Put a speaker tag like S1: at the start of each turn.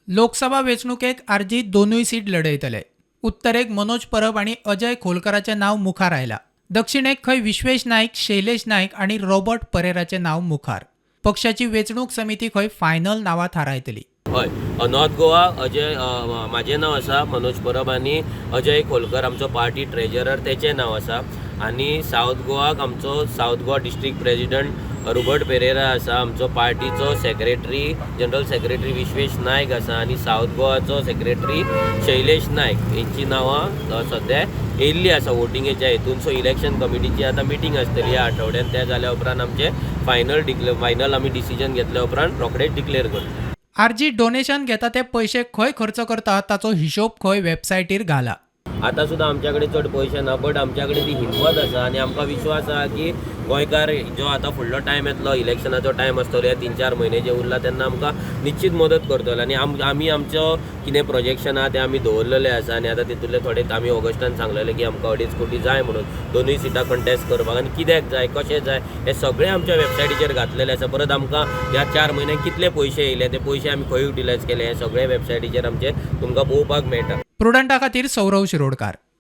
S1: Lok Sabha वेंचणुकेक RG दोनूय seat लढयतले. उत्तरेक मनोज परब आनी अजय खोलकराचें नांव मुखार आयलां. दक्षिणेक खंय विश्वेश नायक, शैलेश नायक आनी रॉबर्ट परेराचें नांव मुखार. पक्षाची वेंचणूक समिती खंय फायनल नांवां थारायतली.
S2: हय, नॉर्थ गोवा अजय, म्हाजें नांव आसा मनोज परब आनी अजय खोलकर आमचो पार्टी ट्रेजरर तेचें नांव आसा. आनी सावथ गोवाक आमचो south Goa district president Robert Pereira आसा, आमचो पार्टीचो secretary, general secretary Vishwesh Naik आसा आनी सावथ गोवाचो सेक्रेटरी शैलेश नायक हेंची नांवां सद्या येयल्ली आसा वोटिंगेच्या हेतून. सो इलेक्शन कमिटीची आतां मिटींग आसतली ह्या आठवड्यान. त्या जाल्या उपरांत आमचें फायनल आमी डिसिजन घेतल्या उपरांत रोखडेच डिक्लेर करतले.
S1: आरजी डोनेशन घेता ते पयशे खंय खर्च करता ताचो हिशोब खंय वेबसायटीर घाला.
S2: आतां सुद्दां आमच्या कडेन चड पयशे ना, बट आमच्या कडेन ती हिंमत आसा आनी आमकां विश्वास आहा की गोंयकार जो आतां फुडलो टायम येतलो, इलेक्शनाचो टायम आसतलो, ह्या 3-4 म्हयने जे उरला तेन्ना आमकां निश्चीत मदत करतलो. आनी आमी आमचो कितें प्रोजेक्शन आहा तें आमी दवरलेलें आसा आनी आतां तितूंतले थोडे आमी ऑगस्टान सांगलेले की आमकां 2.5 कोटी जाय म्हणून दोनूय सिटां कंटेस्ट करपाक, आनी कित्याक जाय, कशें जाय हें सगळें आमच्या वेबसायटीचेर घातलेलें आसा. परत आमकां ह्या 4 म्हयन्यांक कितले पयशे येयले, ते पयशे आमी खंय युटिलायज केले, हें सगळें वेबसायटीचेर आमचे तुमकां पळोवपाक मेळटा.
S1: प्रुडंटा खातीर सौरव शिरोडकार.